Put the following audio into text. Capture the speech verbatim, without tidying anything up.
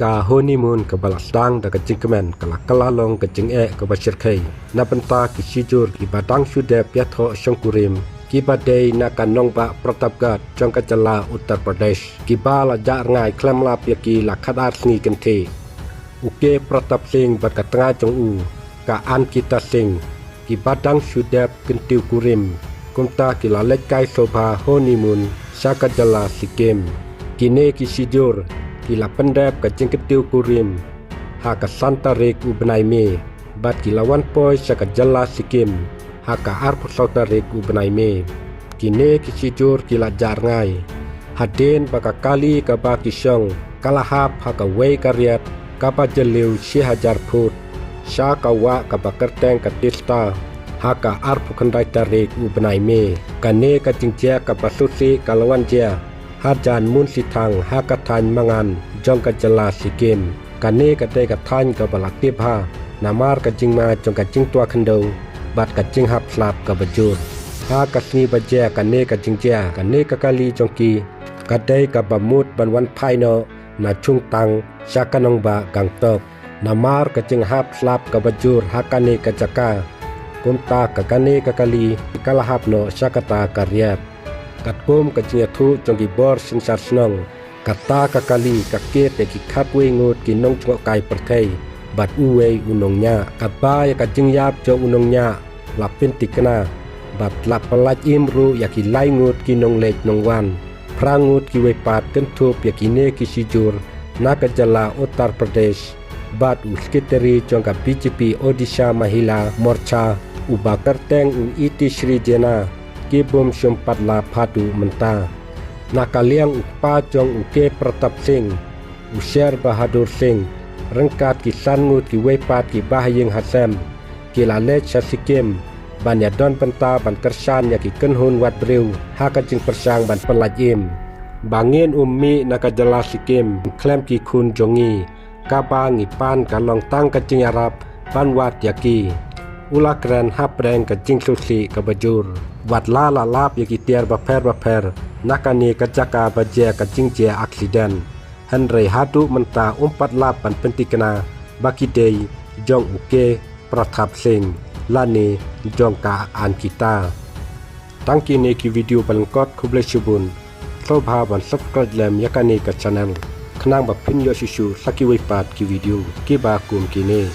Ka honeymoon kaba la sdang da ka jingkmen ka la kylla long ka jingeh kaba shyrkhei na bynta ki shijur kiba dang shu dep ïathoh shongkurim, kiba dei na ka nongbah Pratapgarh jong ka jylla Uttar Pradesh. Kiba la jah rngai khlem lap ïa ki la khatar sngi kynthih. U K Pratap Singh bad ka tnga jong u, ka Ankita Singh, kiba dang shu dep kyntiew kurim, kumta ki la leit kai sngewbha honeymoon sha ka jylla Sikkim. Kine ki shijur ki la pyndep ka jingkyntiew kurim ha ka san tarik u bnai May, bad ki la wan poi sha ka jylla Sikkim ha ka arphew saw tarik u bnai May. Kine ki shijur ki la jah rngai hadien ba ka kali kaba ki shong ka la hap ha kawei ka riat kaba jylliew shi hajar phut sha ka wah kaba kyrteng ka Teesta ha ka arphew khyndai tarik u bnai May. Kane ka jingjia kaba sngewsih ka la wan jia hajan Munsithang ha ka thaiñ Mangan jong ka jylla Sikkim. Kane ka dei ka thaiñ kaba la tip bha namar ka jingma jong ka jingtwa khyndew bad ka jinghap slap kaba jur. Ha ka sngi ba jia kane ka jingjia, kane ka kali jong ki ka dei kaba mut ban wan phai noh na Chungtang sha ka nongbah Gangtok. Namar ka jinghap slap kaba jur ha kane ka jaka, kumta ka kane ka kali ka la hap noh sha kata ka riat. Katkum ka jingïathuh jong ki bor synshar shnong, kata ka kali ka kit ïa ki khatwei ngut ki nongjngohkai pyrthei bad uwei u nongñiah. Katba ïa ka jingïap jong u nongñiah la pynthikna bad la pyllait im ruh ïa ki lai ngut ki nongleit nongwan. Phra ngut kiwei pat kynthup ïa kine ki shijur na ka jylla Uttar Pradesh bad u sekretari jong ka B J P Odisha Mahila Morcha uba kyrteng u Itishri Jena, ki bym shym pat lap haduh mynta. Na ka liang u kpa jong u K Pratap Singh, u Sher Bahadur Singh, ryngkat ki san ngut kiwei pat ki bahaïing hasem, ki la leit sha Sikkim ban ïadon bynta ban kyrshan ïa ki kynhun wad briew ha ka jingpyrshang ban pyllait im. Ba ngin ym mih na ka jylla Sikkim khlem ki khun jong ngi, kaba ngi pan ka long tang ka jingïarap ban wad ïa ki, u la kren hapdeng ka jingsngewsih kaba jur. Wat la la lap ïa ki tiar bapher bapher na kane ka jaka ba jia ka jingjia aksiden, hynrei haduh mynta ym pat lap ban pynthikna ba ki dei jong u K Pratap Singh lane jong ka Ankita. Tang kine ki video ba lyngkot, khublei shibun. Sngewbha ban subscribe lem ïa kane ka channel khnang ba phin ïoh shuh shuh sa kiwei pat ki video kiba kum kine.